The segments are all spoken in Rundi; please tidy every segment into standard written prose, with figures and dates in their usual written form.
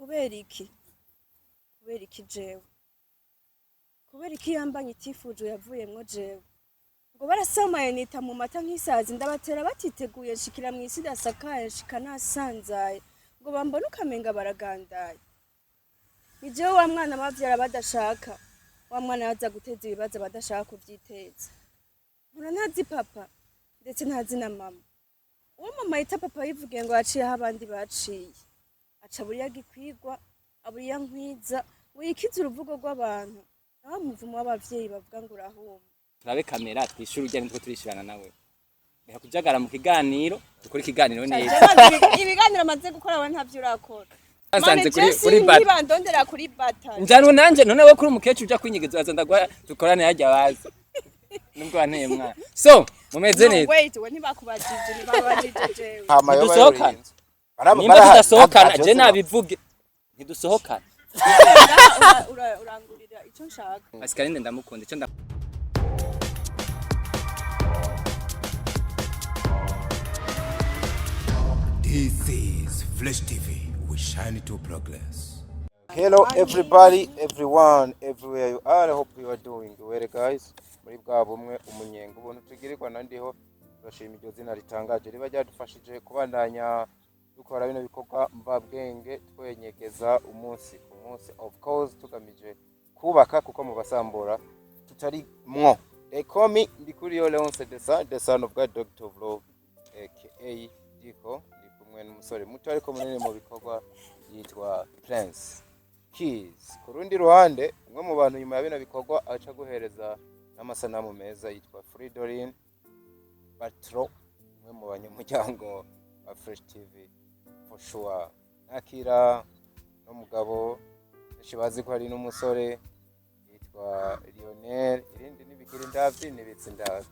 Kubera iki? Kubera iki jewe? Kubera iki yambanye itifuje yavuyemwo jewe? Ngo barasamaye nita mu mata nk'isazi, ndabatera batiteguye, nshikira mw'isi idasakaye, nshika nasanzaye, ngo bambone ukamenga baragandaye. Ni jewe wa mwana bavyara badashaka, wa mwana yaza guteza ibibazo badashaka kuvyiteza. Nkura ntazi papa, ndetse ntazi na mama. Uwo mama yita papa yivugiye ngo yaciye aho abandi baciye, aca buriya gikwigwa, aburiya nkwiza, ngo yikize uruvugo rw'abantu, nawe muvumo w'abavyeyi bavuga ngo urahuma. Turabe kamera, twishure urya nitwo turishurana nawe. Reka kujagara mu kiganiro, dukore ikiganiro neza. Ibiganiro amaze gukora we ntavyo urakora. Basanze kuri bata. Ntibandondera kuri bata. Njanwe nanje none we kuri umukecuru uja kwinyegeza, waza ndagwa dukorane harya bazi. Nubwo wanteye mwana. So, mumeze No, neza. wait, we ntibakubajije, ntibabajije jewe. Hama yoba Ntidusohokana. yorinze. Nimba tudasohokana, je nabivuge. Ntidusohokana. Urangurira ico nshaka. Pascaline ndamukunda ico nda This is Flash TV. We shine to progress. Hello everybody, everyone, everywhere you are. I hope you are doing well, guys. Muri bwa bumwe umunyenga ubuntu tugirirwa na ndiho, turashima iryo zina ritangaje riba ryadufashije kubandanya dukora bino bikorwa mvabwenge, twenyegeza umunsi ku munsi, of course tugamije kubaka, kuko mu basambura tutari mwo. They call me Ndikuriyo Leonce the son of God, Doctor of Love, aka Diko. Ndi kumwe n'umusore muto ariko munini mu bikorwa yitwa Prince Keys. Ku rundi ruhande, umwe mu bantu nyuma ya bino bikorwa aca guhereza n'amasanamu meza yitwa Fridolin Batro, umwe mu banyamuryango ba Fresh TV for sure. Nakira n'umugabo benshi bazi ko ari n'umusore yitwa Lionel, irindi nibigira indavyi nibitse indavyi.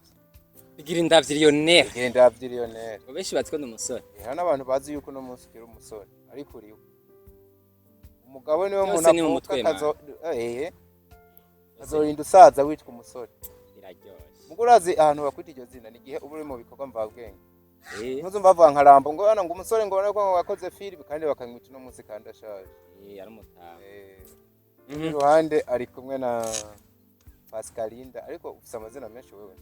Bigira indavyi Lionel. Bigira indavyi Lionel. Ngo benshi bazi ko ndi umusore. Hari n'abantu bazi yuko uno munsi ukiri umusore, ariko uriwe umugabo niwe Byose muntu ni mu avuka mutwe, azorinda usaza witwa umusore. Biraryoshe. Mugo urazi ahantu bakwita iryo zina ni igihe uba uri mu bikorwa mvabwenge. Ntuzumva bavuga nka Rambo ngo hano ngo umusore ngo ubone ko wakoze filime, kandi bakamwita uno munsi kandi ashaje. Eh, ari umutama. Iruhande ari kumwe na Pascalinda, ariko ufise amazina menshi wewe.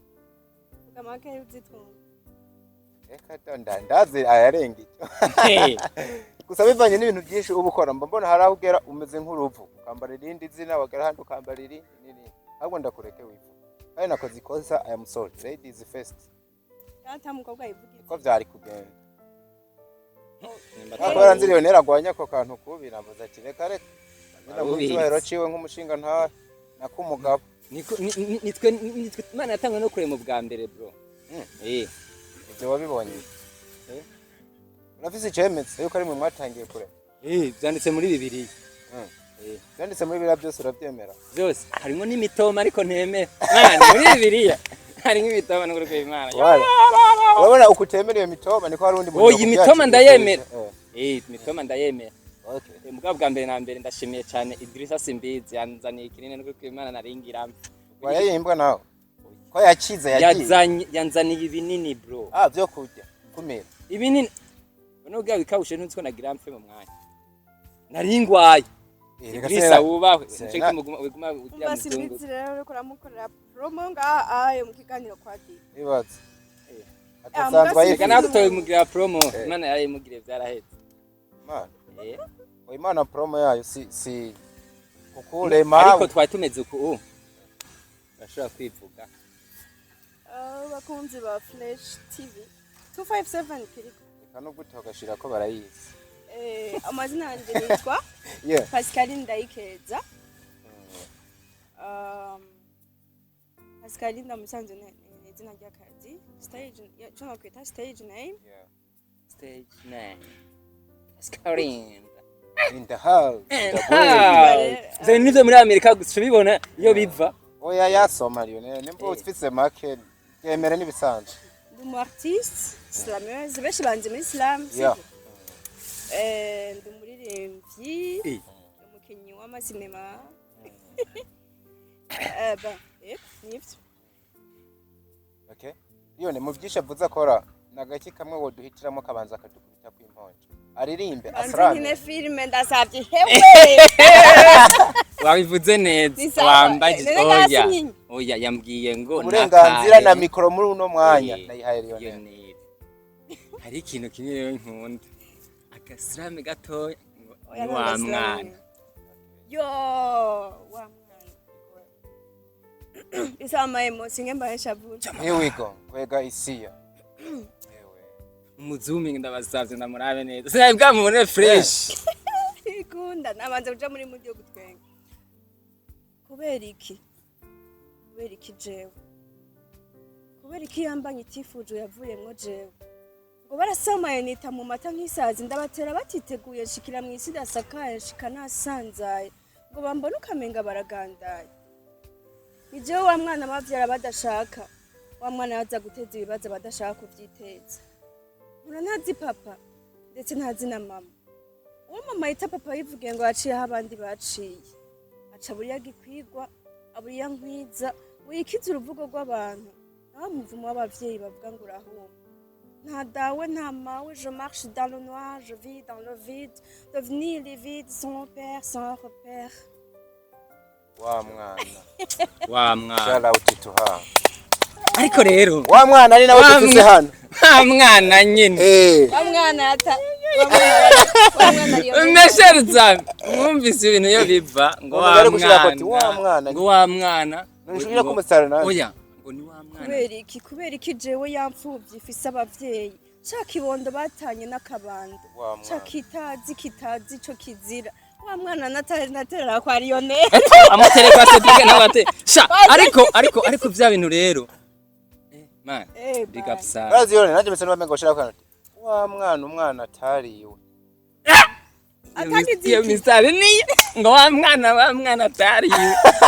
Vuga make uzitunga. Reka da, ndazi ayarenga icyo. Gusa bivanye n'ibintu byinshi uba ukora, mba mbona hari aho ugera umeze nk'uruvu, ukambara irindi zina, wagera ahandi ukambara irindi n'irindi. Ahubwo ndakureke wivu, kandi nakoze ikosa. I am sorry, ladies first. Ata mukobwa yivuga. Niko vyari kugenda. Nimba Ariko kubera nzi Lionel agwanya ako kantu kubi, navuze ati reka reka. Barubizi. Icyubahiro ciwe nk'umushinga nta nak'umugabo. Nitwe Imana yatangwe no kurema ubwa mbere, bro. Ivyo wabibonye? Urafise icemetse yuko ari mwe mwatangiye kure? Byanditse muri Bibiliya. Vyanditse muri biriya byose uravyemera? Byose harimo n'imitoma, ariko ntemera. Mwana, muri Bibiliya harimo imitoma n'ukuri kw'Imana. Wala. Urabona uko utemera iyo mitoma, niko hari undi muntu Oya, yakubwira imitoma ati, ndayemera. Imitoma ndayemera. Okay. Mugabo bwa mbere na mbere ndashimiye cyane Idrissa Simbizi yanzaniye ikinini, n'ukuri kw'Imana naringiramo. Wayayimbwa nawe ko yakize yagiye. Yanzaniye ibinini, bro. Ah, vyo kurya kumira. Ibinini none ubwa bikawushe, ntuzi ko nagira mpfe mu mwanya naringwaye. Reka Idrissa wubahwe. Nico gituma wiguma ugira Umva muzungu. Simbizi rero uriko uramukorera promo ngaha aye mu kiganiro kwa Diko. Ibaze. Ah, Atasanzwe mugasi- Reka nawe ayifise. tutobimugira promo. Imana yarayimugiriye, byarahetse. Imana. Oya, Imana promo yayo si kukurema. Ariko twari tumeze uku ubu urashobora kwivuga. Bakunzi ba Flash TV 257 kiriko. Reka nubwo utogashira ko barayizi. Amazina yanjye nitwa Pascaline Ndayikeza. Pascaline ndamusanze ni izina ry'akazi, stage ico nokwita stage name. Stage name Pascaline. In the house. The boy. Ivyo nivyo muri Amerika gusa ubibona iyo biva. Oya, yasoma Lionel, nimba ufise make byemere n'ibisanzwe. Ndi umu artiste slameuse, benshi banzi muri slam, sivyo? Ndi umuririmbyi, umukinyi w'amasinema. Ben, nivyo. Okay. Lionel, mu byinshi avuze akora, ni agaki kamwe woduhitiramo kabanza akadukubita kw'imponjo? Aririmbe. Banze Asrame. Nkine filime, ndasavye hewe. Wabivuze neza. Ni sawa. Wambajije. None Oya. narasinye. Oya, yambwiye ngo Uburenganzira na nakare. mikoro muri uno mwanya Eh, nayihaye Lionel. Lionel. Hari ikintu kimwe rero nkunda, agasirame gatoya ngo Oya, ni wa nta gasirame. mwana. Yo, wa mwana isa ama emotion ngemba yeshavura. Here we go, kwega isiya. Ewe. Umuzumi, ndabasavye ndamurabe neza, sinari bwamubone fresh. Ikunda nabanza kuja muri mudi yo gutwenga. Kubera iki? Kubera iki jewe? Kubera iki yambanye itifuje yavuyemwo jewe? Ngo barasamaye nita mu mata nk'isazi, ndabatera batiteguye, nshikira mu isi idasakaye, nshika nasanzaye, ngo bambone ukamenga baragandaye. Ni jewe wa mwana bavyara badashaka, wa mwana yaza guteza ibibazo badashaka kuvyiteza. Nkura ntazi papa, ndetse ntazi na mama. Uwo mama yita papa yivugiye ngo yaciye aho abandi baciye, aca buriya gikwigwa aburiya nkwiza wikiza uruvugo rw'abantu, nawe muvumo w'abavyeyi bavuga ngo urahuma. Nta dawe, nta mawe, je marche dans le noir, je vis dans le vide, devenir livide, sans père, sans repère. Wa mwana. Wa mwana. Shout out to her. Ariko rero Wa mwana ari nawe Wa dufise hano. Wa mwana nyine. Eh. Wa mwana ata wa mwana, wa mwana Lionel. Mesherza mwumvise ibintu iyo biva ngo Umuntu wa ari gushira ko ati, mwana. "Wa mwana." Ngo wa mwana. Ntushobora kumusara nawe. Oya, ngo ni wa mwana. Kubera iki? Kubera iki jewe yamfuvye ifise abavyeyi, ca kibondo batanye n'akabando, Wa mwana. ca kitazi kitazi ico kizira, wa mwana naterera kwa Lionel. Amutereka Cedric nawe ate sha, ariko vya bintu rero, man. Eh, Big man. up sana. Urazi yone nanjye mbese nubamenga gushira ko wa mwana, umwana atariwe. Atagize Iyo iki? misari niyo ngo wa mwana, wa mwana atariwe.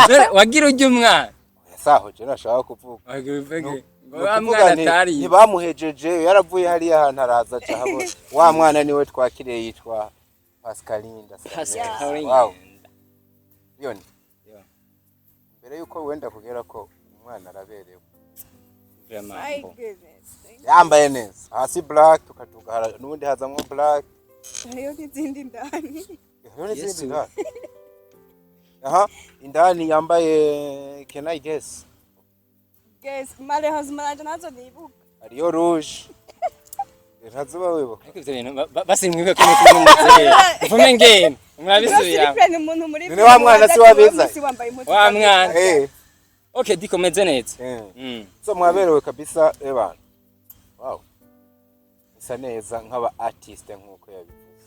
None wagira ujya umwana. Saho je nashaka kuvuga. Wagira uvuge ngo Ni wa ukuvuga mwana atariwe. Ntibamuhejeje, yaravuye hariya ahantu araza aca habona. Wa mwana niwe twakiriye, yitwa Pascalinda. Pascalinda. Wow. Yone. Yeah. Mbere yuko wenda kugera ko umwana araberewe. Vraiment, My bon. goodness. Yambaye neza. Hasi black, tukaduga nubundi hazamwo black. Hariyo n'izindi ndani. Hariho n'izindi Yesu. ndani. Aha, indani yambaye, can I guess? Guess, malheureusement nanje nazo nibuka. Hariyo rouge. Ntazuba wibuka. Ariko ivyo bintu basi mwibuke ko muri kumwe n'umuvyeyi, mvume ngene murabisubiramo. Siripre ni umuntu muri None wa mwana si wabiza? Si wambaye impuzu Wa za mwana. Eh. Okay, dikomeze neza. Eh. So mwaberewe kabisa ebana. Wow. Bisa neza nk'aba artiste nkuko yabivuze.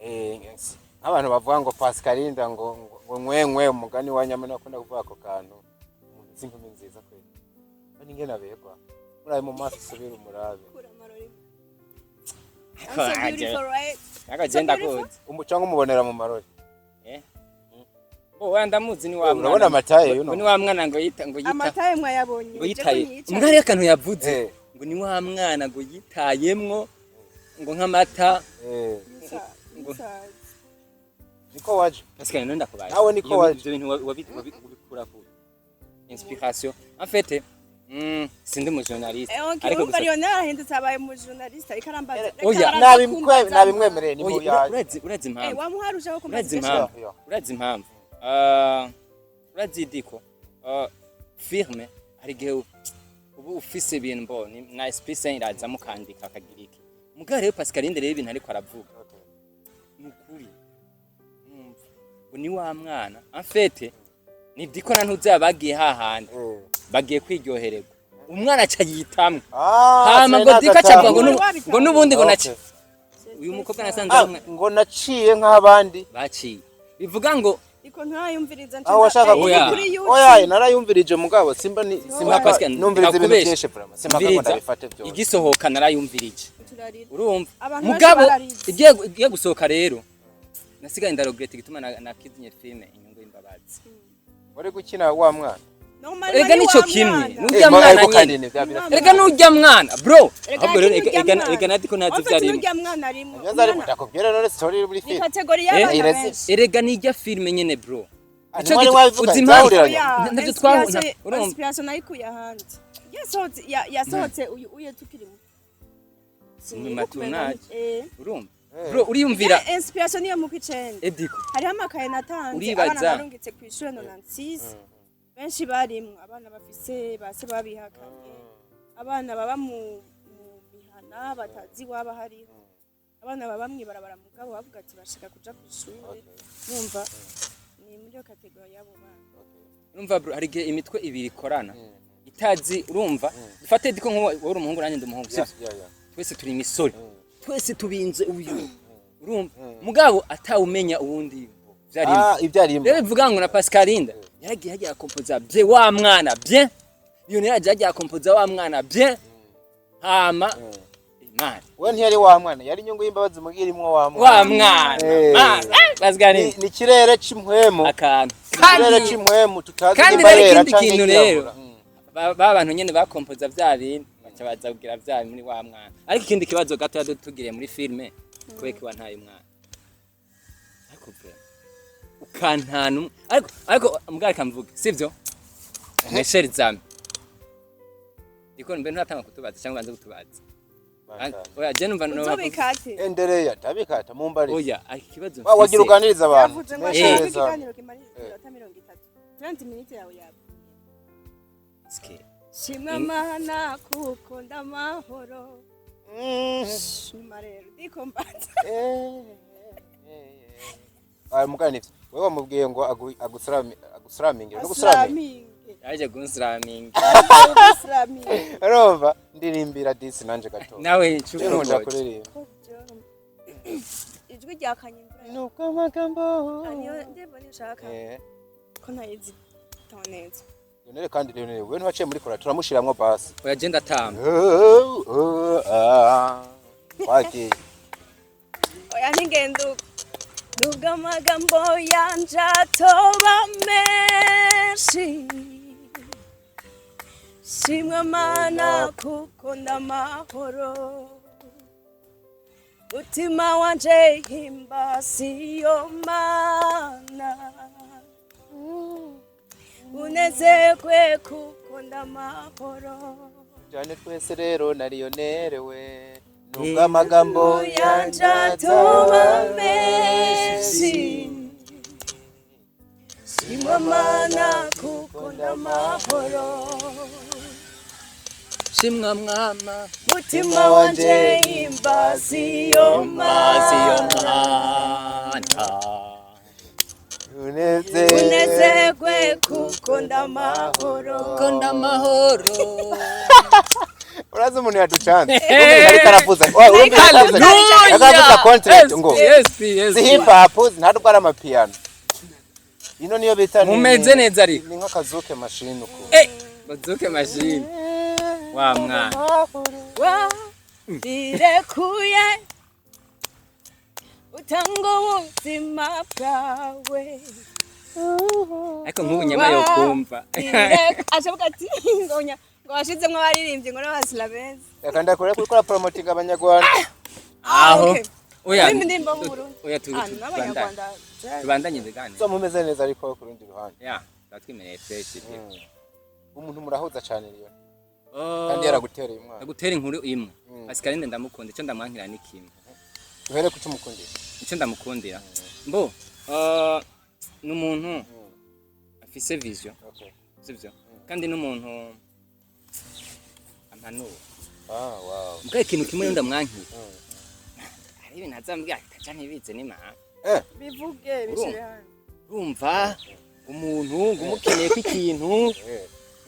Eh, nk'abantu bavuga ngo Pascalinda ngo nkwenkwe, umugani wa nyama nakunda kuvuga ako kantu. Umuntu si inkumi nziza kweli. Bani ingene aberwa. Murabe mu maso, usubire umurabe. Kura amarori. I'm so beautiful, right? Ariko je ndakuzi. Cyangwa umubonera mu marori. Eh, bo wa ndamuzi, ni wa mwana. Urabona amataye yuno. Ngo ni wa mwana ngo yita Amataye mwayabonye. ngo yitaye umwana rero akantu yavuze Eh. ngo ni wa mwana ngo yitayemwo ngo nk'amata. Eh. Ngo- Niko waje. Pascal, none ndakubaye. Nawe niko waje. Ivyo bintu wabikura ku inspiration en fait, sindi mu journaliste. Ariko Ariko gusa Lionel arahindutse, abaye mu journaliste, ariko arambaza. Oya. Nabimwemereye ni mu Oya, yaje. urazi Eh, impamvu. wamuharushaho kumbaza. Urazi Impamvu. impamvu. Yo. Urazi impamvu. Ah, urazi diko firme hari igihe uba ufise ibintu mboni na esprit saint iraza mukandika akagira iki. Mugabo rero Pascaline rero ibintu ariko aravuga Okay. ni ukuri. Mwumva ngo ni wa mwana, en fait ni diko na ntuzi bagiye hahandi Eh. bagiye kwiryohererwa, umwana aca yitamwe. Ah, Hama ngo diko aca avuga ngo ngo n'ubundi ngo naci Okay. uyu mukobwa nasanze Ah, ari umwe ngo naciye nk'abandi. Baciye, bivuga ngo Iko ntayumviriza. Aho washaka Oya. Kuri YouTube. Oya, narayumvirije mugabo simba ni simba Oya, Pascal, numviriza ibintu ndakubesha. byinshi vraiment. Simba ko Umviriza, ndabifate byose. igisohoka narayumvirije. Turarira. Urumva Abantu mugabo benshi bararize. igiye gusohoka rero nasigaye ndaregrette igituma nakizinye filme Inyungu y'Imbabazi. Wari gukina wa mwana. Normal Erega ni nico wa kimwe. mwana. Nurya Eh, mwana ariko kandi nyene. ni bya bira. Erega nurya mwana bro. Erega Ahubwo rero nurya mwana. erega natiko ntazi En fait, ivyo arimo. nurya mwana arimo. Nyanza ari Umwana- ndakubwira none story iri muri Ni film. catégorie y'abana Irezi. benshi. Erega nijya filme nyene bro. Ah, Ico ntimwari mwabivuga, uzi impamvu? twahuriranye. Oya, Navyo urumva. Inspiration nayikuye ahandi. Yasohotse yasohotse uyu uye tukiri mu Mu matournage. Eh. Urumva Bro, uriyumvira. Inspiration niyo mu kwicenda. Ediko. Hariho amakaye natanze Uribaza. abana barungitse kw'ishure 96, benshi barimwo abana bafise base babihakanye, abana baba mu mihana batazi iwabo hariho, abana baba mw'ibarabara, mugabo bavuga ati bashaka kuja kw'ishure. Numva ni muri iyo catégorie y'abo bana. Urumva bro, hari igihe imitwe ibiri ikorana itazi. Urumva, dufate Ediko, nk'uwo wowe uri umuhungu, nanjye ndi umuhungu, sivyo? Yeah. Twese turi imisore, twese tubinze uyu, urumva, mugabo atawumenya uwundi vyarimo. Ah, ibyo arimo. Rero bivuga ngo na Pascalinda yaragiye hagiye akompoza bien wa mwana, bien Lionel yagiye hagiye akompoza wa mwana bien, hama Imana. We ntiyari wa mwana, yari inyungu y'imbabazi mugira imwo wa mwana. Wa mwana. Man, Pascalinda. Ni ikirere c'impwemu. Akantu. Ikirere Kandi c'impwemu tutazi kandi nimba rero yera ikindi canke kintu rero, yirabura. ba bantu nyene bakompoza vya bintu baca baza kugira vya muri wa mwana. Ariko ikindi kibazo gato tugiriye muri filme, kubera ko wantaye umwana, ariko vraiment ukantana ariko mbwa reka mvuge, sivyo, mes chers amis, ndiko mbe nturatanga kutubaza cyangwa banze kutubaza? Oya, je numva no Uzobikate. Endereya, tabikata mumbari. Oya, ariko ikibazo Wa wagira mfise- uganiriza abantu. Yavuze ngo Meshere ashaka zami. ikiganiro kimara iminota 30, 30 minutes yawe yawe. Ske. Shimwa Mana kuko ndamahoro. Shima rero ndiko mbanza. Ah, mugani nivyo. Wewe wamubwiye ngo agusraminge. No gusraminge. Aslaminge. Yaje gunsraminga. Aslaminge. Urumva ndirimbira disi nanje gato. Nawe Je nkunda kuririmba. Ijwi rya kanyimvura. Nuko amagambo. Niyo ndimbo nishaka ko ntayizi neza. Lionel, kandi Lionel, wewe ntiwaciye muri kora, turamushiramwo basi. Oya, je ndatamba. Oh, oh, ah. Wagiye. Oya, ntingenduka nubwo amagambo yanje atoba menshi. Shimwa Mana kuko ndamahoro, mutima wanje himba siyo Mana, unezerwe kuko ndamahoro. Jane twese rero na Lionel we, nubwo amagambo yanje atoba menshi, shimwa Mana kuko ndamahoro. Shimwa mwama. Mutima wanje himba siyo Mana. Mana. Unezerwe kuko ndamahoro. Konda amahoro. Urazi umuntu yaducanze ariko aravuza. Oya, urumva aravuza. Hallelujah. Aravuza content ngo Yes, yes. si hip hop, ntabwo ari amapiano. Ino niyo bita Mumeze neza ariko. Ni nk'akazuke machine uko. Eh, bazuke machine. Wa mwana. Wirekuye utanga ubuzima bwawe. Ariko nk'ubu nyama yo kumva. Ashavuga ati ngonya ngo washizemwo abaririmbyi ngo n'abasila beza. Reka ndakure gukora promoting abanyarwanda. Aho. Okay. Oya. Urumva indirimbo mu Burundi. Oya, Ah, n'abanyarwanda. tubandanye ibiganiro. So mumeze neza ariko ku rundi ruhande? Ya, twatwimereye fresh ibyo. Umuntu murahuza cyane rero, kandi yaragutereye umwana. Ndagutera inkuru imwe. Pascaline ndamukunda, icyo ndamwankira ni kimwe. Duhere ku cumukundira. Icyo ndamukundira. Mbo, ni umuntu afise vision, sivyo? Kandi n'umuntu ampanura. Ah, wow. Mbwa ikintu kimwe rero ndamwankira. Hari ibintu azambwira ataca ntibize ni mama. Bivuge bishire hano. Urumva umuntu ngo umukeneye ko ikintu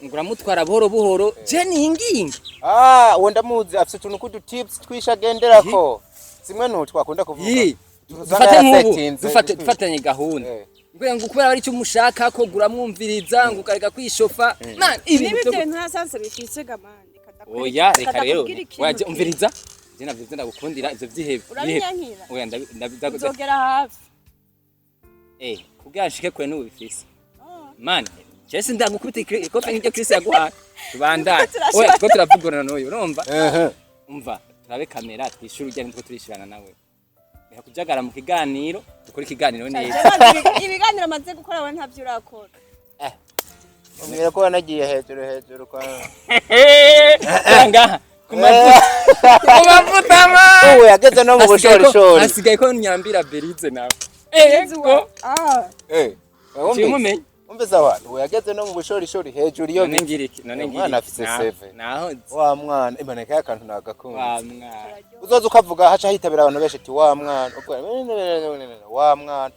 ngo uramutwara buhoro buhoro, je ninginga. Ah, uwo ndamuzi, afite utuntu kudu tips twisha agenderako, zimwe nutwo akunda kuvuga. Yi. Utuntu usanga Dufate nk'ubu yarasetinze. dufate dufatanye gahunda. Ngo kubera ari icyo umushaka ko guramwumviriza ngo ukareka kwishofa. Man, ibintu Niba byo ibyo nta sanse bifise gamande. Oya, reka rero. Oya, je umviriza. Je navyo ivyo ndagukundira ivyo vyihebe. Urabinyankira? Oya, ndabi Uzogera hafi. Kugira nshike kure n'ubu bifise. Man, je sindagukubita ikofe nk'iryo Chris yaguhaye. Tubandanye. Oya, two turavugana n'uyu, urumva? Umva, turabe kamera twishure urya nitwo turishurana nawe. Reka kujagara mu kiganiro, dukore ikiganiro neza. Ibiganiro amaze gukora we ntavyo urakora. Umbwira ko wanagiye hejuru hejuru kwa Ngaha ku mazu. Mu mavuta ma. Ubu yageze no mu bushorishori. Hasigaye ko nyambira Berize nawe. Ego. Ah. Eh, wumvise? Simumenye. Umvise abantu, ubu yageze no mu bushorishori hejuru iyo. None ngira iki? None Eh, ngira umwana iki? afise seve. Naho Wa mwana, imaneka y'akantu nagakunze. wa mwana. Uzoza ukavuga haca hitabira abantu benshi ati wa mwana, ubwo wa mwana.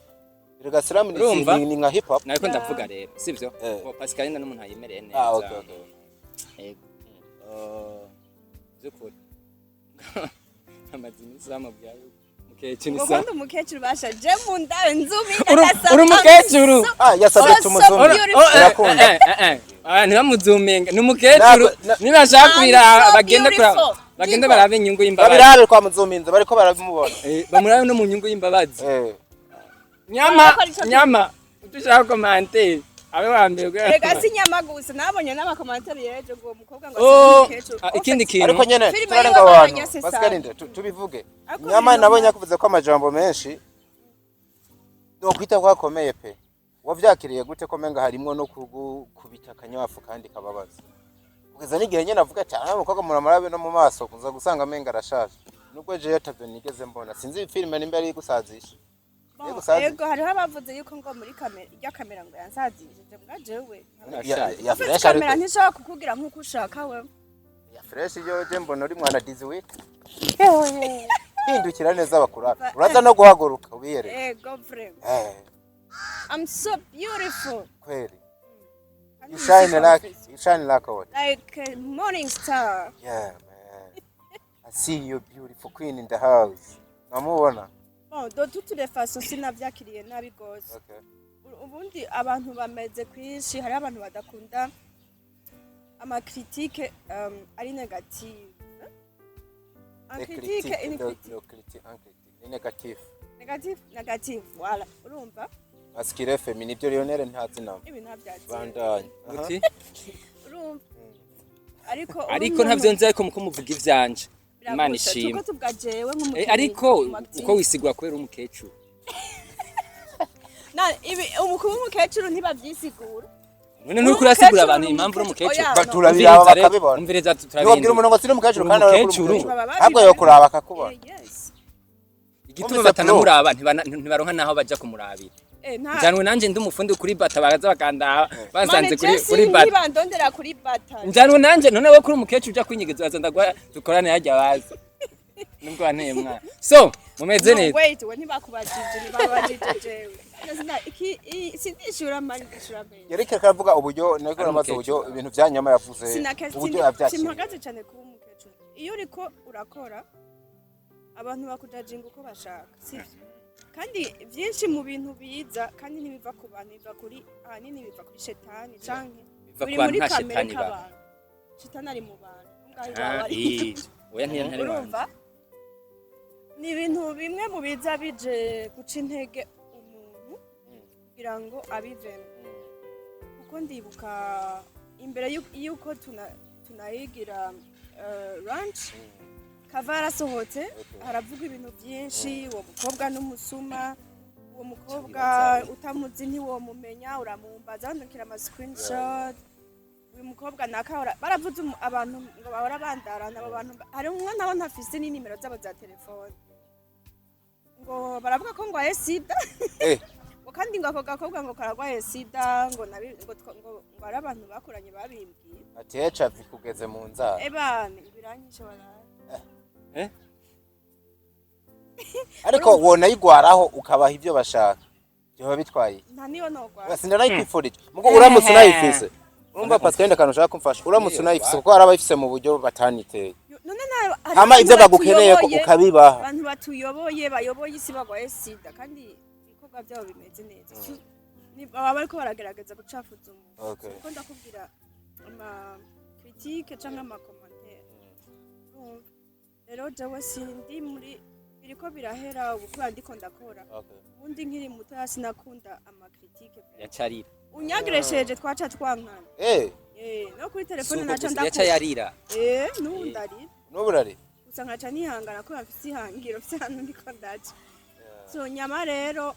Erega slam ni Urumva? ni nka hip hop. Nariko ndavuga rero, sivyo? Eh. Ngo Pascaline n'umuntu ayimereye neza. Ah, okay. Yego. Byukuri. Amaze iminsi bamubwira yuko mukecuru Ngo isa. kundi umukecuru basha je mu ndabe nzumi. Uri umukecuru. Ah, yasabye So, so tumuzume. beautiful. Urakunda. Ntibamuzuminga, ni umukecuru. Nibashaka kubiraba I'm so bagende kuraba, beautiful. bagende Digo. barabe inyungu y'imbabazi. Babirabe kwa muzuminze bariko barabimubona. Eh, bamurabe no mu nyungu y'imbabazi. Eh. Nyama Bakora ico. nyama utushaka commentaire abe wa mbere Rega si nyama gusa, nabonye n'ama commentaires yejo ngo uwo mukobwa ngo asa Oh, n'umukecuru. ah, ikindi kintu. Ariko nyene Filime turarenga yiwe abantu. babonye se Pascaline, tubivuge. Ariko Nyama biri nabonye normal. yakuvuze ko amajambo menshi. Nokwita ko akomeye pe. Wavyakiriye gute ko menga harimwo no kugukubita akanywafu kandi kababaza? Kugeza n'igihe nyene avuga ati ah, umukobwa muramurabe no mu maso kuza gusanga menga arashaje. Nubwo je yatavyo nigeze mbona. Sinzi filime nimba ari gusazisha. Bon, Yego, sazi. ego, hariho abavuze yuko ngo muri kamera irya kamera ngo yansazishije, mbwa jewe Ya, ya ufite fresh kamera ariko. ntishobora kukubwira nk'uko ushaka we. Ya fresh yo je mbona uri mwana dizi week. Hindukira neza bakuraba. Uraza no guhaguruka ubiyereke. Ego, vraiment. Eh, I'm so beautiful. Kweli. You shine like what? Like a morning star. Yeah, man. I see you, beautiful queen in the house. Namubona. Bon, de toutes les façons sinavyakiriye nabi gose. Okay. Ubundi abantu bameze kwinshi, hariho abantu badakunda ama critiques ari négative. Un Les critique, critiques, une critique. Le critique, un critique. Ni négatif. Négatif, négative, voilà. Urumva? Masculin, féminin, ibyo Lionel ntazi namba. Ibi ntabyazi. Bandanye. Aha. Uti? Urumva? Ariko Ariko ntavyo nzi, ariko muko muvuga ivyanje, Imana ishimwe. Tuko tuvuga jewe nk'umukinyi. Eh, ariko umu-active. uko wisigura kubera umukecuru. Na ibi umukuru w'umukecuru ntibavyisigura. None nuko urasigura abantu impamvu uri umukecuru. Oya, Ba- no. Turabiraba Umviriza rero, bakabibona. umviriza. Niwabwira Turabihindura. umuntu ngo siri umukecuru Uri kandi uri umukecuru. umukecuru. Baba Ahubwo babibona. yo kuraba akakubona. Eh, yes. Igituma Umvise. batanamuraba, ntibaronka naho baja kumurabira. Eh, nta Njanwe nanje ndi umufundi kuri bata, baraza bakandaba basanze Mane, kuri Jesse kuri bata. ntibandondera kuri bata. Njanwe nanje none we kuri umukecuru uja kwinyegeza, baza ndagwa dukorane hajya baza nubwo wanteye mwana. So mumeze No, neza? wait, we ntibakubajije, ntibabajije jewe. Sindishura mani, ndishura mbere. Yereke karavuga uburyo niko Ari namaze umukecuru. uburyo ibintu vya nyama yavuze uburyo yavyakiriye. Simpagaze cyane kuba umukecuru. Iyo uriko urakora, abantu bakujajinga uko bashaka, sibyo? Kandi byinshi mu bintu biza kandi ntibiva ku bantu, biva kuri, ahanini biva kuri shetani canke Biva ku biri bantu, muri nta kamere shetani ibaho. k'abantu. Shetani ari mu bantu ngaho Ah, iwawe ari. eh, oya, ntiyantari wanje. Urumva, ni ibintu bimwe mu biza bije guca intege umuntu kugira ngo abivemo, kuko ndibuka imbere y'uko tunayigira launch, kava yarasohotse haravuga ibintu byinshi: uwo mukobwa n'umusuma, uwo mukobwa utamuzi ntiwomumenya, uramumbaza, bandukira ama screenshot, uyu mukobwa nakahora baravuze abantu ngo bahora bandarana. Abo bantu hari umwe nawe ntafise n'inimero zabo za telefone, ngo baravuga ko ngwaye sida, Eh, ngo kandi ngo ako gakobwa ngo karagwaye sida, ngo ngo ngo ari abantu bakoranye babimbwiye. Ati HIV kugeze mu nzara. Ebane biranyishe baraye. Eh? Ariko wonayigwaraho ukabaha ibyo bashaka. Byoba bitwaye iki? Nta niyo nogwara. Sinanayikwifurije. Mugo uramutse unayifise. Urumva Pascal, akantu ushaka kumfasha. Uramutse unayifise, kuko hari abayifise mu buryo bataniteye. None hari Hama abantu ivyo bagukeneye ko ukabibaha. Abantu batuyoboye, bayoboye isi, bagwaye sida kandi ibikorwa byabo bimeze neza. Baba bariko baragerageza gucafuza umuntu. Kuko ndakubwira ama critique canke ama commentaire. Urumva? Rero jewe sindi muri biriko birahera ubu kubera ndiko ndakora. Ubundi nkiri mutoya sinakunda ama critique. Yacarira. Unyagresheje twaca twankana. Eh, Eh, no kuri telefone Suko naca gusa ndakura. yaca yarira. Eh, n'ubu ndarira. N'ubu urari. Gusa nkaca nihangana kubera mfise ihangiro, mfise ahantu ndiko ndaca. So nyama rero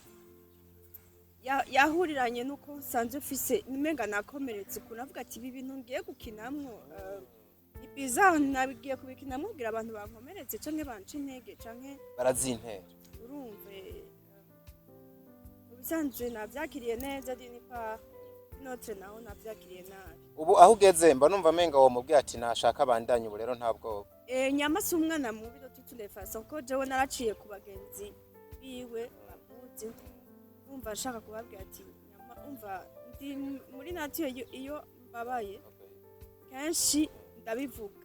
yahuriranye nuko nsanzwe mfise umenga nakomeretse ukuntu, avuga ati ibi bintu ngiye gukinamwo ni Bizarre, nabigiye kubikina mubwira abantu bankomeretse canke banca intege canke Barazintera. Urumva, mu bisanzwe navyakiriye neza d'une part, notre naho navyakiriye nabi. Ubu aho ugeze mba numva amenga wo mubwiye ati nashaka abandanye, ubu rero nta bwoba. Nyama si umwana mubi de toutes les façons, ko jewe naraciye ku bagenzi biwe bamuzi, umva nshaka kubabwira ati nyama, umva ndi muri nature, iyo mbabaye kenshi ndabivuga,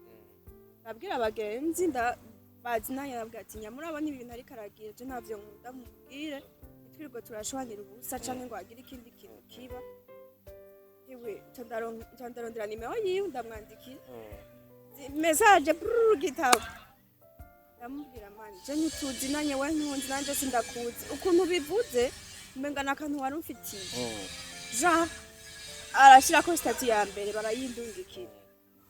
ndabwira abagenzi nda bazi nanjye, ndabwira ati nyama, urabona ibi bintu ariko aragira, je ntavyo nkunda, mubwire ntitwirirwe turashwanira ubusa canke ngo hagire ikindi kintu kiba. Ewe, nca ndarondera nimero yiwe, ndamwandikira message, brrr, gitabo, ndamubwira: "Mani, je ntituzi nanye, we ntunzi nanje sindakuzi, ukuntu bivuze umenga nakantu wari umfitiye." Jean arashirako statut ya mbere, barayindungikira,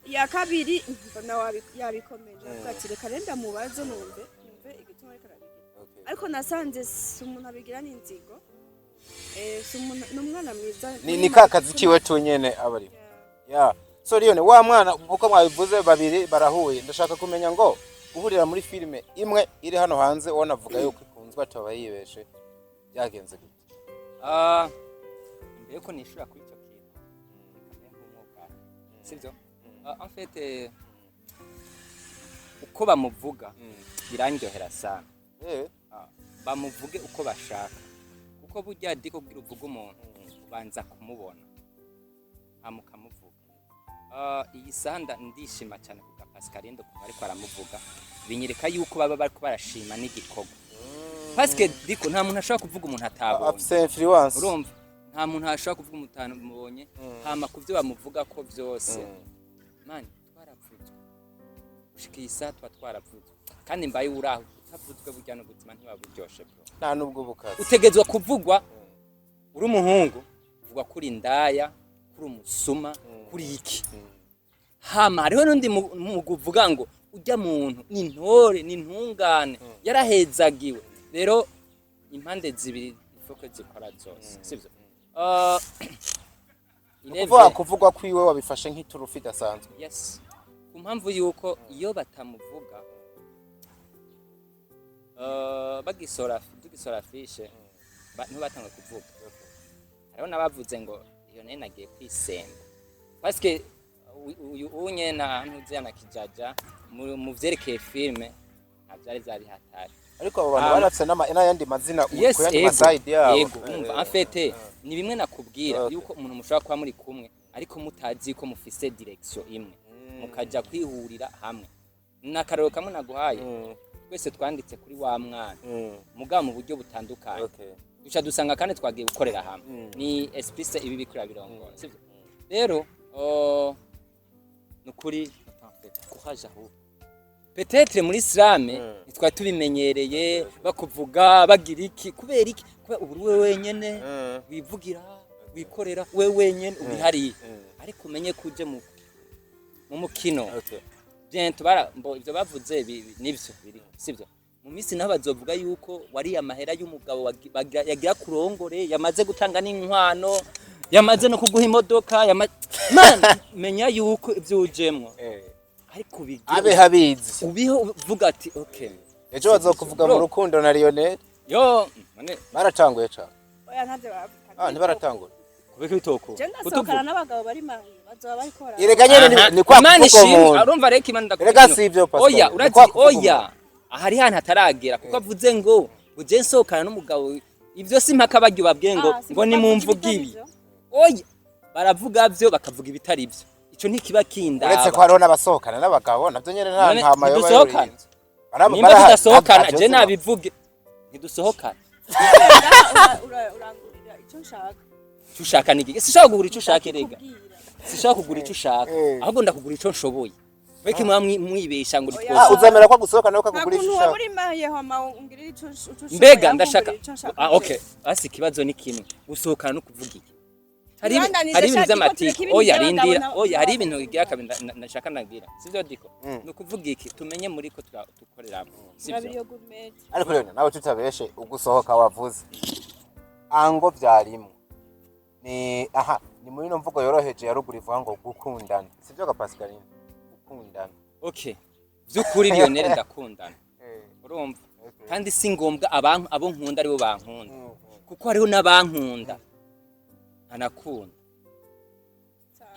iya kabiri mbona yabikomeje, avuga ati reka rero ndamubaze numve igituma ariko arabigira. Ariko nasanze si umuntu abigira n'inzigo, si umuntu, ni umwana mwiza. Ni ka kazi kiwe tu nyene aba arimo. Ya, so Liyone, wa mwana, nkuko mwabivuze babiri barahuye, ndashaka kumenya ngo guhurira muri filime imwe iri hano hanze, ubona avuga yuko ikunzwe ataba yibeshe, byagenze gute? Ah, imbere yuko nishura kuri icyo kintu, reka mbe nk'umwuka, sibyo? Ah, en fait, uko bamuvuga birandyohera sana. Ah, bamuvuge uko bashaka, kuko burya diko kugira uvuge umuntu ubanza kumubona hama ukamuvuga. Ah, iyi sanda ndishima cyane kubwa Pascaline kuva ariko aramuvuga, binyereka yuko baba bariko barashima n'igikorwa, parce diko nta muntu ashobora kuvuga umuntu atabonye. Afise influence. Urumva, nta muntu ashobora kuvuga umuntu atamubonye. Hama ku byo bamuvuga ko byose, mani, twaravuzwe gushika iyi saha, tuba twaravuzwe, kandi mbaye uraho utavuzwe burya n'ubuzima ntiba buryoshe, bro. Nta nubwo bukaze. Utegetswe kuvugwa uri umuhungu, uvugwa kuri indaya, kuri umusuma, kuri iki. Hama hariho n'undi mugwi uvuga ngo ujya muntu ni intore, ni intungane, yarahezagiwe. Rero impande zibiri ifoko zikora zose, sivyo? Kuvuga kuvugwa kwiwe wabifashe nk'iturufu idasanzwe. Yes, ku mpamvu yuko iyo batamuvuga, bagisora tugisora affiche, niho batanga kuvuga. Hariho n'abavuze ngo iyo nayo nagiye kwisemba, parce uyu unye na ntuze na kijaja mu vyerekeye filme nta vyari vyari hatari. Ariko abo bantu Ah. barafise n'ayandi mazina Yes. ku yandi Ego. ma side yabo. Ego, umva, en fait ni bimwe nakubwira yuko umuntu mushobora kuba muri kumwe ariko mutazi ko mufise direction imwe, mukaja kwihurira hamwe. Ni akarorero kamwe naguhaye. Twese twanditse kuri wa mwana, mugabo mu buryo butandukanye, duca dusanga kandi twagiye gukorera hamwe. Ni esprit ibi bikorera birongora, sivyo? Rero nukuri courage. Ahubwo peut-être muri islam ntitwari tubimenyereye, bakuvuga bagira iki, kubera iki? Kubera ubu uri we wenyene wivugira, wikorera we wenyene ubihariye. Ariko umenye ko uje mu mukino. Bientôt bara mbo ivyo bavuze nivyo biri, sivyo? Mu minsi naho bazovuga yuko wariye amahera y'umugabo yagira kurongore, yamaze gutanga n'inkwano, yamaze no kuguha imodoka. Man, menya yuko ivyo ujemwo, ariko ubigire Abe habizi. ubiho uvuga ati okay. Ejo bazokuvuga mu Bro. rukundo na Lionel. Yo none? Baratanguye cane. Oya, ntavyo bavuga. Ah, ntibaratangura. Kubeka ibitoko. Je ndasohokana n'abagabo bari mariés, bazoba bariko bara Erega nyene ni kwa Imana kuvuga ishimwe. umuntu. Urumva rero Imana ndakubwira Erega kino. si ivyo, Pascal. Oya. Ni Urazi kwa kuvuga oya, umuntu. ahari hantu hataragera, kuko avuze ngo uje nsohokana n'umugabo, ibyo si mpaka barya ubabwiye ngo Ah, si ngo bavuga nimumvuge ibitari ibi. vyo. Oya, baravuga byo, bakavuga ibitari byo, ico ntikiba kindaba. Uretse ko hariho n'abasohokana n'abagabo, navyo nyene nta None nta mayoba ntidusohokana? yorinze. Nimba tudasohokana, je nabivuge, ntidusohokana. Urangurira icyo nshaka. Icyo ushaka ni iki? Sinshaka kugura icyo ushaka erega. Ndakikubwira. Sinshaka kugura icyo ushaka, ahubwo ndakugura icyo nshoboye. Beke muba mwibesha ngo Oya. Ah, ntitwosohoka. uzemera ko agusohokana ko Nta akugura icyo kuntu ushaka? waba uri marié hama ungirira ico ico ushoboye, Mbega ahubwo ndashaka ungirira ico nshaka. Ah, okay, basi ikibazo ni kimwe, gusohokana no kuvuga iki? Hari Tubandanije hari ibintu shaka, by'amatiku. tureke ibintu Oya, by'abagabo rindira. Oya, hari ibintu bigira kabiri ndashaka nagira, sivyo diko? Ni ukuvuga iki, tumenye muri ko dukoreramo, sivyo? Babiri yo gourmet. Ariko rero nawe tutabeshe, ugusohoka wavuze ango vyarimwo ni aha, ni muri no mvugo yoroheje ya ruguru ivuga ngo gukundana, sivyo ga Pascaline? Urakundana? Okay, vy'ukuri Lionel ndakundana, urumva? Kandi si ngombwa abantu abo nkunda aribo bankunda, kuko hariho n'abankunda ntanakunda,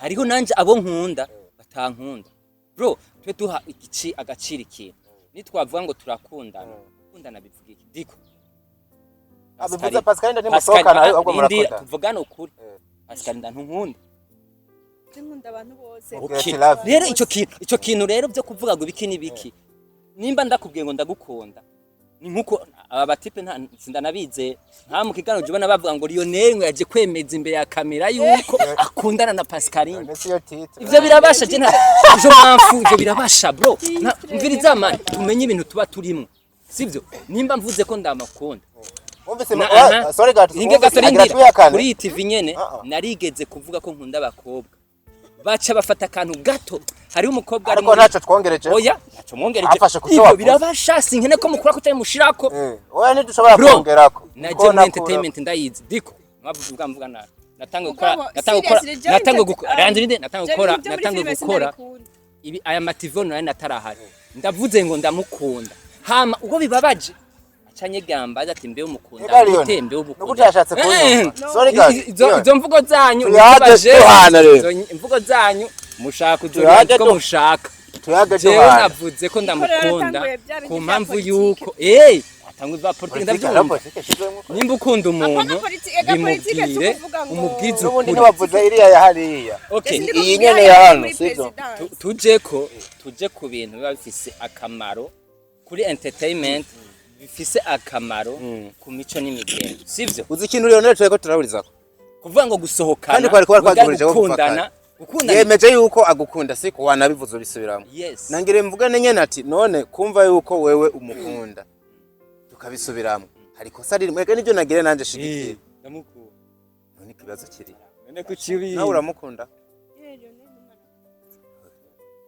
hariho nanje abo nkunda batankunda. Bro, twe duha igici agaciro ikintu, nitwavuga ngo turakundana, kundana bivuga iki, Diko? Ah, bivuze Pascal ntimusohokana, ahubwo Rindira, murakundana. Tuvugane ukuri. Pascal, ntunkunda? Je nkunda abantu bose. Okay. Get love. Rero ico kintu rero byo kuvuga ngo ibiki n'ibiki, nimba ndakubwiye ngo ndagukunda, ni nkuko aba batipe nta sindanabize nta mu kiganiro ubona bavuga ngo Lionel ngo yaje kwemeza imbere ya kamera yuko akundana na Pascaline. None siyo titre? Ivyo birabasha, je nta je mpamvu ivyo birabasha, bro. Mviriza man, tumenye ibintu tuba turimo, sivyo? Nimba mvuze ko ndamakunda Wumvise? Aha. Sorry gato. Ninge gato. Agira Rindira. twihakane. Kuri iyi TV nyene Ah, ah. narigeze kuvuga ko nkunda abakobwa, baca bafata akantu gato. Hariho umukobwa ari Ariko muri ntaco twongereje. Oya, ntaco mwongereje. Afashe ku cyo Ivyo wavuze. birabasha, sinkene ko mukura ko cyari mushirako. Oya, ntidushobora Bro, kongerako. naje Niko muri nakura. entertainment ndayizi, Diko. Mwavuga mvuga nabi, natanga gukora Mugabo, natanga gukora seriously, jewe natanga gukora randinde natanga jewe gukora ibintu byo muri natanga filime gukora sinabikunda. Ibi aya mativo nari natarahari, ndavuze ngo ndamukunda, hama ubwo bibabaje acanye gamba ati mbe umukunda Ega Leon, gute, mbe umukunda? Nuko utashatse kunyumva. Sorry guys. Izo izo mvugo zanyu Tuyage nizibaje. duhana rero. Izo mvugo zanyu mushaka Tuyage kuzorera ko mushaka. Tuyage Jewe duhana. navuze ko ndamukunda Yaratanguye bya bindi ku bya mpamvu politike. yuko atangwe bya politike. Politike, Ndabyumva. politike shizwemo. Nimba ukunda umuntu, Apana ega politike si bimubwire, ukuvuga ngo- umubwize N'ubundi ukuri. ntibavuze iriya ya hariya. Okay. Ese ndiko Iyi kuvuga nyene ya muri hano, sivyo? presidence. Tuje ko tuje ku bintu biba bifise akamaro kuri entertainment, bifise akamaro ku mico n'imigenzo, sivyo? Uzi ikintu Lionel tureko turahurizako? Kuvuga ngo gusohokana, Kandi kwari kuba kuvuga twagihurije ko kuva gukundana, kare. gukundana. Yemeje yuko agukunda, siko? Wanabivuze ubisubiramo. Yes. Nangire mvugane nyene ati none kumva yuko wewe umukunda tukabisubiramo, hari ikosa ririmo? Ega nibyo nagire nanje shigikira. Ndamukunda. None ikibazo kiri None kuki? Nawe uramukunda? Eh, Lionel ni umwana.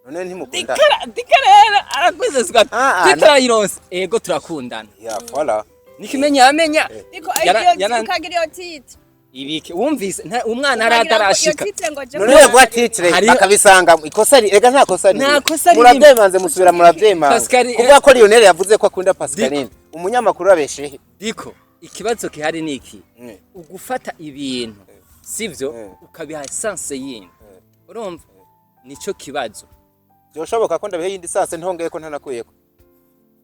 None ntimukunda? Dikara rero arakwizezwa. Ah, ah, Titarayironse, ego turakundana. Ya, voilà. Nikimenya amenya. Niko Yara- iyo ukagira iyo titre. Ibiki wumvise umwana Ukagira ngo iyo aratarashika. titre ngo je None yaguha titre Hariho- bakabisanga ikosa ega nta kosa riri. Nta kosa ririmo. Muravyemanze, musubira muravyemanga. Kuvuga ko Lionel yavuze ko akunda Pascaline, umunyamakuru abeshehe? Diko, ikibazo gihari ni iki: ugufata ibintu sivyo, ukabiha essence yindi, urumva nico kibazo. Byoshoboka ko ndabihe yindi sens ntongeye ko ntanakuyeko?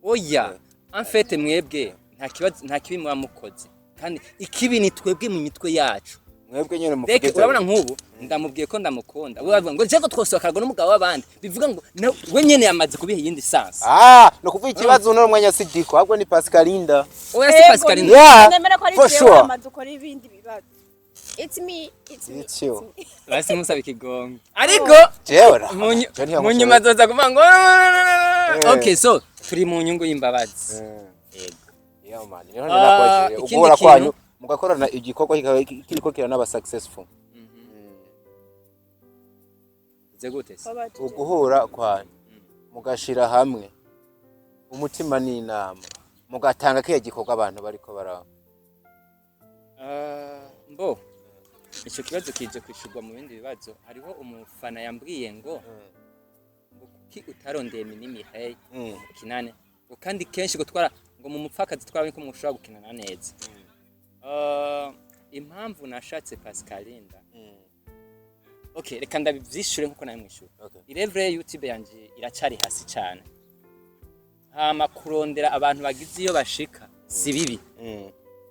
Oya, en fait mwebwe nta kibazo, nta kibi muba mukoze, kandi ikibi ni twebwe mu mitwe yacu. Mwebwe nyene muvuge. Reke, urabona nk'ubu ndamubwiye ko ndamukunda, we bavuga ngo jego twosohoka n'umugabo w'abandi, bivuga ngo we nyene yamaze kubiha iyindi sens. Ah, no kuvuga ikibazo uno mwanya si Diko, ahubwo ni Pascalinda. Oya, si Pascaline. Yeah, Nemera ko ari for jewe sure. amaze ukora ibindi bibazo. It's me, it's me. It's you. It's me. Basi musaba ikigongo, ariko Jewe ra. mu nyuma azoza kuvuga ngo okay, so turi mu nyungu y'imbabazi. Yego. Yeah man, niho Ah, ninakwakiriye. ikindi Uguhora kintu- kwanyu mugakorana igikorwa kikaba kiriko kiranaba successful. Bize gute se? Wabajije. Uguhura kwanyu mugashira hamwe umutima n'inama, mugatanga kiya gikorwa abantu bariko bara Ah, mbo ico kibazo kije kwishurwa mu bindi bibazo. Hariho umufana yambwiye ngo kuki utarondeye Mini Mireille mukinane, ngo kandi kenshi gutwara ngo mu mupfakazi twara ko mushobora gukinana neza. Ah, impamvu nashatse Pascalinda, okay, reka ndabivyishure nkuko nawe mwishure. Irevre YouTube yanje iracari hasi cane, hama kurondera abantu bagize iyo bashika si bibi.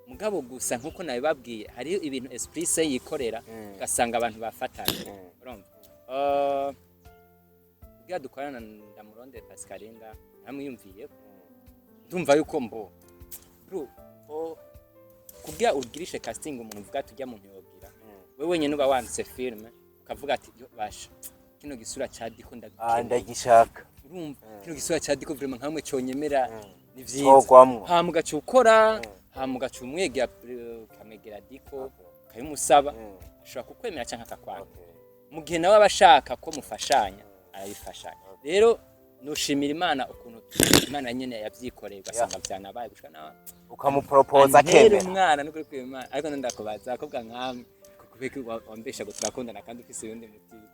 Mugabo gusa nkuko nabibabwiye, hariho ibintu esprit se yikorera, ugasanga abantu bafatanye, urumva? Kugira dukorana ndamurondere Pascalinda, ntamwiyumviye, ndumva yuko mbo bro kugira ugirishe casting umuntu uvuga ati ujya muntu yogira, wewe wenyine uba wanditse film ukavuga ati yo basha, kino gisura ca Diko Ah, ndagikeneye. Ndagishaka. Urumva kino gisura ca Diko vraiment nkamwe cyonyemera ni vyiza. Cogwamwo. Hama ugaca ukora, hama ugaca umwegera, ukamwegera Diko, ukabimusaba, ashobora kukwemera canke akakwanga. Mu gihe nawe aba ashaka ko mufashanya, arabifashanya. Rero nushimira Imana ukuntu Imana nyene yavyikoreye, ugasanga vyanabaye gushika nawe Ukamupropoza antera akemera. Umwana nukuri kwima Imana. Ariko ndakubaza akobwa nkamwe kubeka wambesha ngo turakundana kandi ufise uyundi mutima.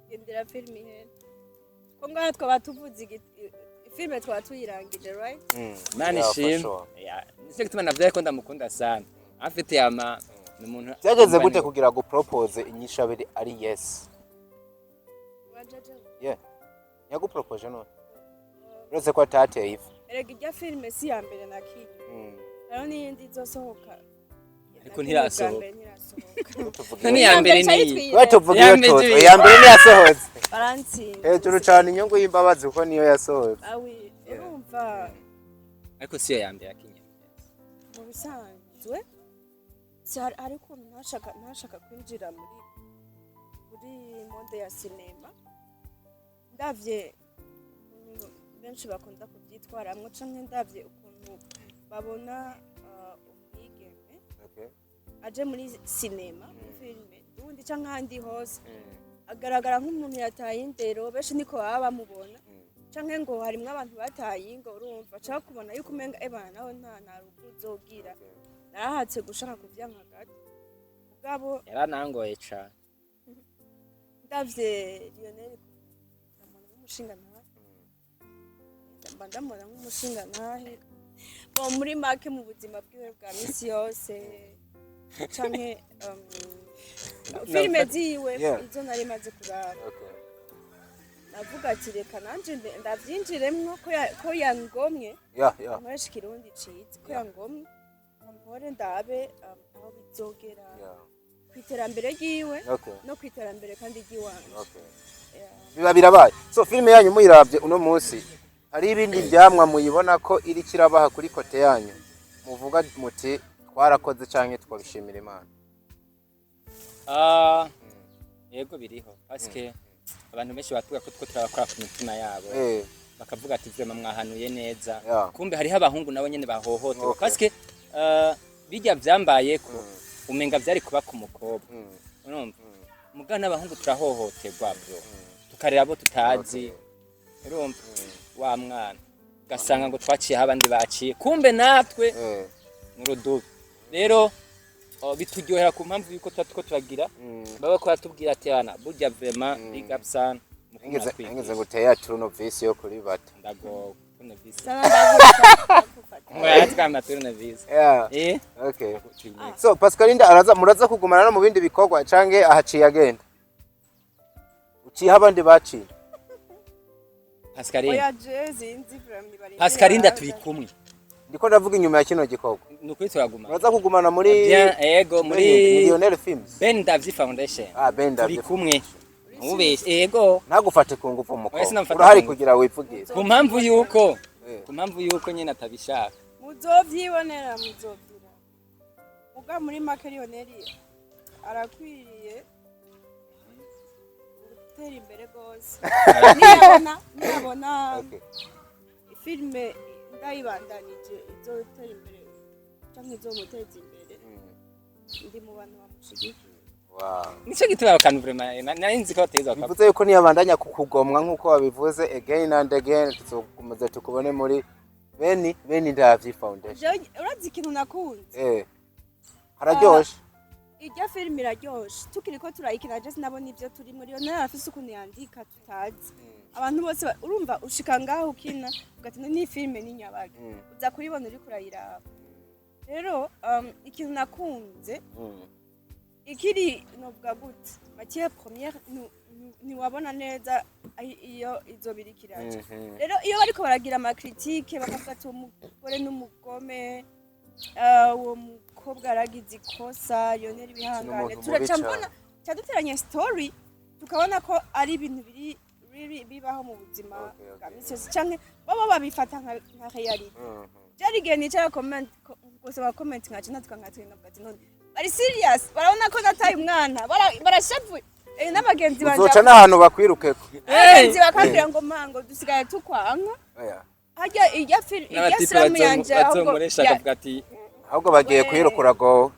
Gendera filime ihere. Ko ngaha twaba tuvuze filime, twaba tuyirangije, right? Imana Yeah, for ishimwe. sure. Yeah, nicyo gituma navuze ko ndamukunda sana. Afite ama ni umuntu Byageze umva gute neza. kugira ngo propose inyishu abiri ari yes? Wajaje. Yeah, yagupropoje none uretse ko atateye ivu? Erega irya filime si iya mbere nakinye. Hariho n'iyindi izosohoka. Ariko Nakinye ntirasohoka. ubwa mbere, ntirasohoka. Tuvuga None iyo- iya mbere Iya ni mbere. Twe tuvuga Iya iyo mbere tuzi. turi- Iya mbere niyasohotse. Barantsinze. Hejuru cane, inyungu y'imbabazi, kuko niyo yasohotse. Awi, urumva. Ariko siyo ya mbere yakinye. Mu bisanzwe hari ukuntu ntashaka kwinjira muri monde ya sinema, ndavye ukuntu benshi bakunda kubyitwaramwo, canke ndavye ukuntu babona umwigeme aje muri sinema, muri filime ubundi canke ahandi hose, agaragara nk'umuntu yataye indero. Benshi niko baba bamubona, canke ngo harimwo abantu bataye ingo. Urumva, canke kubona yuko umenga ebana nawe nta rugo uzogira. Narahatse gushaka kuvyanka gato, mugabo Yaranangoye cane. Ndavye Lionel, ndamubona nk'umushinga ntahe, mba ndamubona nk'umushinga ntahe. Bon, muri make, mu buzima bwiwe bwa misi yose canke filime ziwe, izo nari maze kuraba, navuga ati reka nanje ndavyinjiremwo ko yangomwe, nkoresha ikirundi ciza, ko yangomwe, mpore ndabe aho bizogera ku iterambere ryiwe no ku iterambere kandi ry'iwanje. Yeah. Biba birabaye. So filime yanyu muyiravye uno munsi, hari ibindi vyamwa muyibona ko iri kirabaha kuri côté yanyu, muvuga muti twarakoze canke twabishimira Imana? Ah, yego, biriho, parce abantu benshi batuga ko two turabakora ku mitima yabo, bakavuga ati vraiment mwahanuye neza. Kumbe hariho abahungu nabo nyene bahohoterwa, parce que bijya vyambayeko umenga vyari kuba ku mukobwa. Urumva, muga n'abahungu turahohoterwa, bro, tukarera abo tutazi. Urumva, wa mwana ugasanga ngo twaciye aho abandi baciye, kumbe natwe mu rudubi. Rero bituryohera ku mpamvu yuko tuba turiko turagira baba ko batubwira ati ana burya vraiment big up sana. Ngeze ngo uteye tournevis yo kuri bata. Ndago tournevis. Sana ndagufata. Ngo yaratwama tournevis. Okay. So Pascalinda araza, muraza kugumana no mu bindi bikorwa canke ahaciye agenda? Uciye abandi baciye. Pascaline. Oya, je zinzi vraiment bari. Pascalinda, turi kumwe. Ndiko ndavuga inyuma ya kino gikorwa. Ni ukuri turaguma. Muraza kugumana muri Bien, ego, muri Millionaire Films? Ben Davy Foundation. Ah, Ben Turi Davy. kumwe, ntubeshye, ego. Ntagufate ku ngufu Oya, umukobwa. sinamufata Urahari ku ngufu. kugira wivugire. Ku mpamvu yuko nyine atabishaka. Muzovyibonera, muzovyira. Muga muri make, Lionel arakwiriye gutera imbere gose. Niyabona filime ndayibandanije izotera imbere canke izomuteza imbere, ndi mu bantu bamushigikiye. Wow. Nico gituma akantu vraiment nari nzi ko bategeza bakavuga. Bivuze yuko niyabandanya kukugomwa nk'uko wabivuze again and again, tuzokomeza tukubone muri Beni Ndavyi Foundation. Jewe urazi ikintu nakunze? Hararyoshe. Irya filime iraryoshe. Tukiriko turayikina, je sinabona ivyo turi muri. Lionel arafise ukuntu yandika tutazi abantu bose. Urumva, ushika ngaho ukina ugati ni filime ni nyabaki, uza kuyibona uriko urayiraba. Rero ikintu nakunze, ikiri novuga gute, matière première, ntiwabona neza iyo izo biri kiraja. Rero iyo bariko baragira ama critiques, bagafata uwo mugore n'umugome, uwo mukobwa aragize ikosa, Lionel bihangane. N'umuntu mubi Turaca cane. mbona caduteranye story, tukabona ko ari ibintu biri bibaho mu buzima bwa misi yose, canke baba babifata nka réalité. Byari igihe nicara comment gusoma comment, nkaca natwa nkatwenga, mvuga ati none bari serious, barabona ko nataye umwana, barashavuye. N'abagenzi banje, Uzoca n'ahantu bakwirukeko. abagenzi bakambwira ngo mango dusigaye tukwanka. Oya. Harya irya N'abatipe siramu yanje ahubwo bazomuresha akavuga ati Ahubwo bagiye We. kwirukura gowe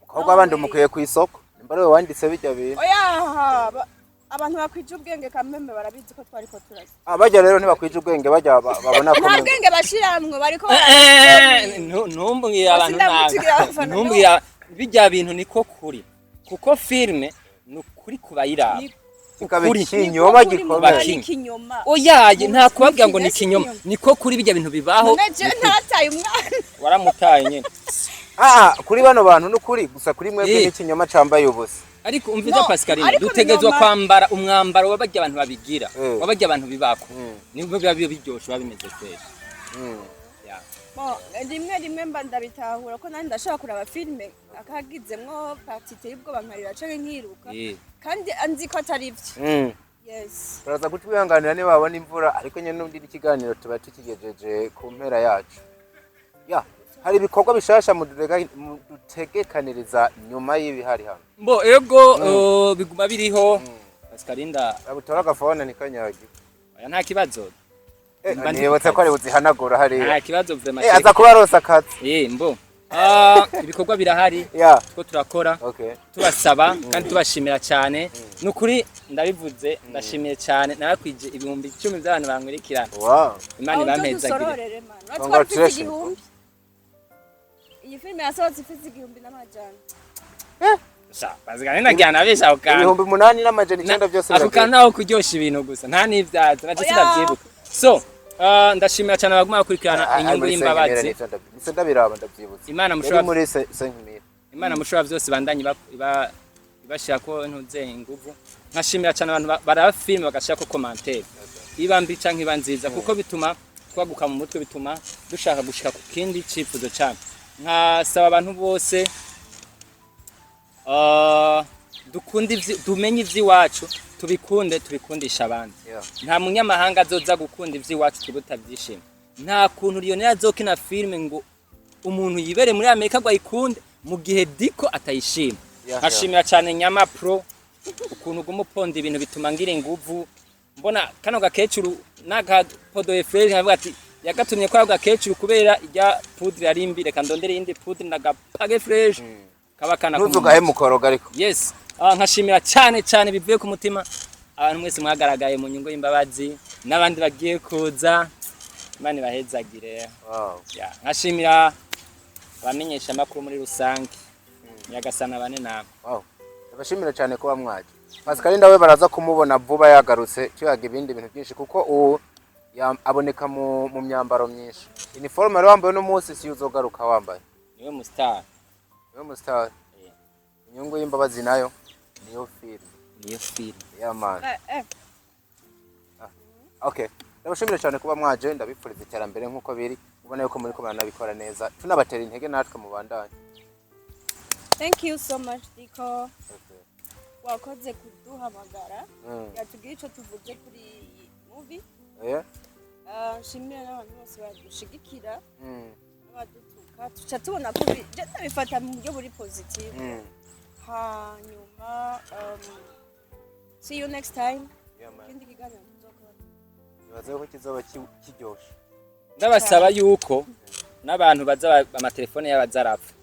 mukobwa, abandi mukwiye ku isoko, nimba ariwe wanditse bijya bintu. Oya, abantu bakwije ubwenge kameme barabizi ko twariko turasa. Ah, bajya rero ntibakwije ubwenge, bajya babona ko Nta bwenge bashiramwe, bariko Ntumbwire abantu nabi. Sindamutsigira abafana. Ntumbwire bijya bintu, niko kuri, kuko filime ni ukuri kubayiraba. Kikaba ukuri. ikinyoma Niko kuri gikomeye. mugabo ni Bakinga. ikinyoma. Oyaye, nta kubabwira ngo ni Si ikinyoma, ikinyoma. niko kuri bijya bintu bibaho. None je ntataye umwana? Waramutaye nyine. Ah, kuri bano bantu n'ukuri gusa, kuri mwebwe Eh. n'ikinyoma cambaye ubusa. Ariko umviza, No, Pascaline, ariko dutegerezwa kwambara umwambaro w'abarya abantu babigira, w'abarya abantu bibako, nibwo biba biryoshe, biba bimeze fresh. Yeah. Bon, rimwe rimwe mba ndabitahura ko nanjye ndashobora kuraba filime akagizemwo partie iteye ubwoba, nkarira canke nkiruka, kandi nzi ko atari vyo. Yes. Baraza kutwihanganira niba babona imvura, ariko nyine n'undi n'ikiganiro tuba tukigejeje ku mpera yacu. Ya, hari ibikorwa bishasha mudutegekaniriza nyuma y'ibihari hano? Mbo ego, biguma biriho, Pascalinda. Abutora agafone ntikanyagi. Oya, nta kibazo. Mba ndi Nibutse ko ari buzihanagura hariya. Nta kibazo vraiment. Aza kuba aronse akazi. Mbo ibikorwa birahari two turakora, tubasaba kandi tubashimira cyane. Ni ukuri ndabivuze, ndashimiye cyane, narakwije 10,000 by'abantu bankurikirana. Imana Aho ibampezagire. dusororere man. Twari dufite Congratulations. 1,000. Iyi filime yasohotse ifite 1,100. Sha, Pascaline, nagira nabesha ako kantu. 8900 byose Ako kantu biragenda. naho kuryoshya ibintu gusa, nta n'ibyaza nacyo Oya. sindabyibuka. So ndashimira cyane abaguma bakurikirana Inyungu y'Imbabazi. Nise ndabiraba, ndabyibutse. Imana Yari mushobora muri 5000. Imana mushobora byose bandanye ibashira ko ntuze inguvu. Nkashimira cyane abantu baraba filime bagashira ko commentaire, iba mbi canke iba nziza, kuko bituma twaguka mu mutwe, bituma dushaka gushika ku kindi cifuzo cyane. Nkasaba abantu bose, dukunde tumenye ivy'iwacu, tubikunde, tubikundisha abandi. Nta munyamahanga azoza gukunda ivy'iwacu twebwe tutavyishima. Nta kuntu Lionel azokina filime ngo umuntu yibere muri Amerika ngo ayikunde mu gihe Diko atayishima. Nkashimira cyane Nyama Pro, ukuntu uguma uponda ibintu bituma ngira inguvu. Mbona kano gakecuru n'akapodoye fresh, nkavuga ati yagatumye kwa gakecuru kubera ijya poudre yari mbi, reka ndondere iyindi poudre ndagapage fresh kaba kana. Ntuzugahe mukoroga ariko. Yes. Nkashimira cyane cyane bivuye ku mutima abantu mwese mwagaragaye mu Nyungu y'Imbabazi n'abandi bagiye kuza, Imana ibahezagire. Ya, nkashimira abamenyesha amakuru muri rusange, Nyagasana bane namwe. Wow. Ndabashimira cyane kuba mwaje. Pascal ndawe baraza kumubona vuba yagarutse, tuyaga ibindi bintu byinshi, kuko ubu aboneka mu myambaro myinshi. Uniforme wari wambaye uno munsi si uzogaruka wambaye. Niwe mustar. Niwe mustar. Eh. Inyungu y'Imbabazi nayo niyo film. Niyo film. Yeah man. Eh. Okay. Ndabashimira cyane kuba mwaje, ndabipfuriza iterambere nkuko biri. Ubona yuko muri ko baranabikora neza. Tunabatera intege natwe mubandanye. Thank you so much, Diko. Okay. Wakoze kuduhamagara. Yatubwiye ico tuvuze kuri iyi movie. Nshimira n'abantu bose badushigikira n'abadutuka, tuca tubona ko je ndabifata mu buryo buri positive. Hanyuma see you next time. Yeah, man. Ikindi kiganiro tuzokora. Nibaza ko kizoba kiryoshe. Ndabasaba yuko n'abantu baza amatelefone yabo azarapfa,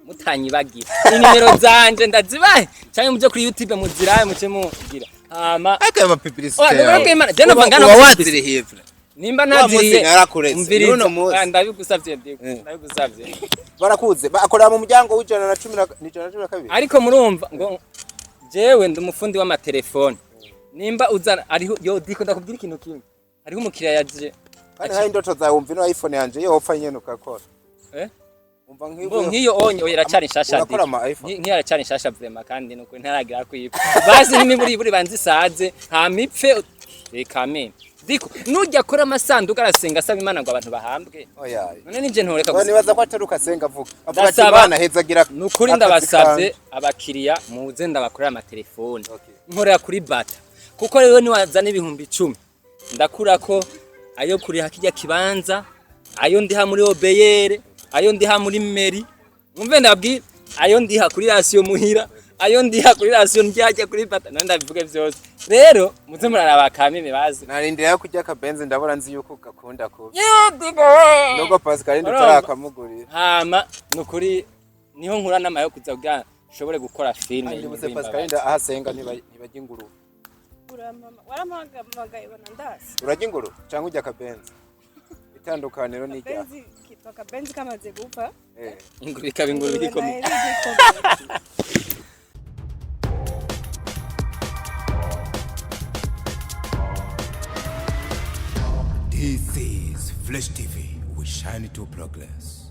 mutanyibagira inimero zanje ndazibahe, cyangwa muje kuri YouTube muzirabe, muce mugira hama. Ariko ayo mapublicité Oya, yawe. nubwo Imana- je numva ngana Uba publicité. wazirihiye vra. Nimba Wa munsi ntaziriye narakuretse. umviriza. N'uno munsi. Ah, ndabigusavye Diko, ndabigusavye. Barakuze akorera mu muryango w'ijana na cumi na n'ijana na cumi na kabiri. Ariko murumva ngo jewe ndi umufundi w'amatelefone, nimba uzana ariho yo Diko, ndakubwira ikintu kimwe, hariho umukiriya yaje. Kandi hari indoto zawe, wumva ino iPhone yanje yopfa nyene ukakora. Eh? Umva Ngo nk'iyo onye, oya, iracari nshasha. Urakora Diko. ama iPhone? Nk'iyo iracari nshasha vraiment, kandi nuko ntaragira kuyipfa, basi n'imiburi buri banze isaze hama ipfe. Reka meme Diko, nujya akora amasanduku arasenga asaba Imana ngo abantu bahambwe. Oya. None nije ntoreka Oya, gusa. nibaza ko atari ukasenga, avuga ati Ndasaba- Imana hezagira Nukuri akazi ndabasavye kanje. abakiriya muze ndabakorera amatelefone. Okay. Nkorera kuri bata, kuko rero niwazana 10,000 ndakurako ayo kuriha kijya kibanza, ayo ndiha muri obeyere, ayo ndiha muri mairie, mwumve ndabwira, ayo ndiha kuri ration muhira, ayo ndiha kuri ration ndyajya kuri bata, none ndabivuge vyose. Rero muze muraraba kameme bazi. Narindira yo kurya akabenzi, ndabona nzi yuko gakunda kubi. Yego. Nubwo Pascal Urumva? tutarakamugurira. Hama nukuri niho nkura nama yo kuza kugira nshobore gukora filime. Ndibutse Pascal aho asenga ntibajya ingurube. Warampamagaye bona ndasi. Urajya ingurube cyangwa ujya akabenzi? Itandukaniro ni irya. Akabenzi kitwa akabenzi kamaze gupfa. Ingurube ikaba ingurube igikomeye. Nayo igikomeye. Fresh TV. We shine to progress.